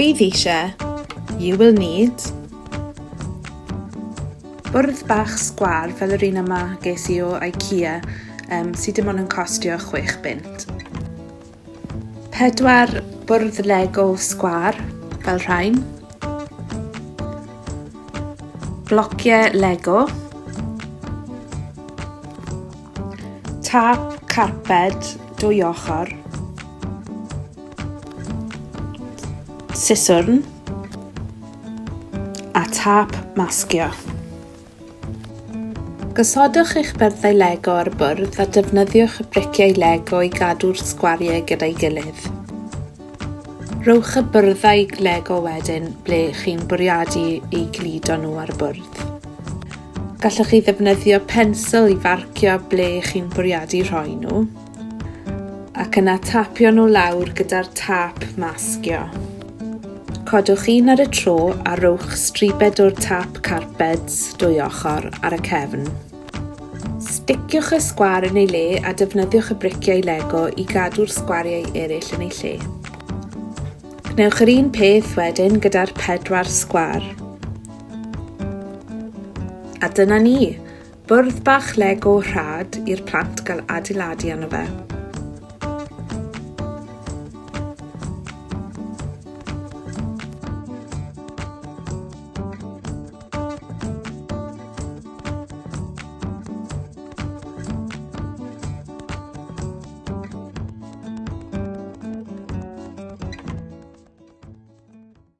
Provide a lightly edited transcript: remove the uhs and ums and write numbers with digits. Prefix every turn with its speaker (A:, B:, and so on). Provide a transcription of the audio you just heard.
A: Bydd eisiau, you will need, bwrdd bach sgwâr fel yr un yma ges i o IKEA um, sydd dim ond yn costio 6 bunt. Pedwar bwrdd Lego sgwâr fel rhain. Blociau Lego. Tâp carped dwy ochr. Siswrn. A tâp masgio. Gosodwch eich byrddau Lego ar y bwrdd a defnyddiwch y briciau Lego i gadw'r sgwariau gyda'i gilydd. Rhowch y byrddau Lego wedyn ble chi'n bwriadu eu gludo nhw ar y bwrdd. Gallwch chi ddefnyddio pensel i farcio ble chi'n bwriadu rhoi nhw, ac yna tapio nhw lawr gyda'r tâp masgio. Codwch un ar y tro a rhowch stribed o'r tâp carped dwy ochr ar y cefn. Sticiwch y sgwâr yn ei le a defnyddiwch y briciau Lego i gadw'r sgwariau eraill yn eu lle. Gwnewch yr un peth wedyn gyda'r pedwar sgwâr. A dyna ni! Bwrdd bach Lego rhad i'r plant gael adeiladu arno fe.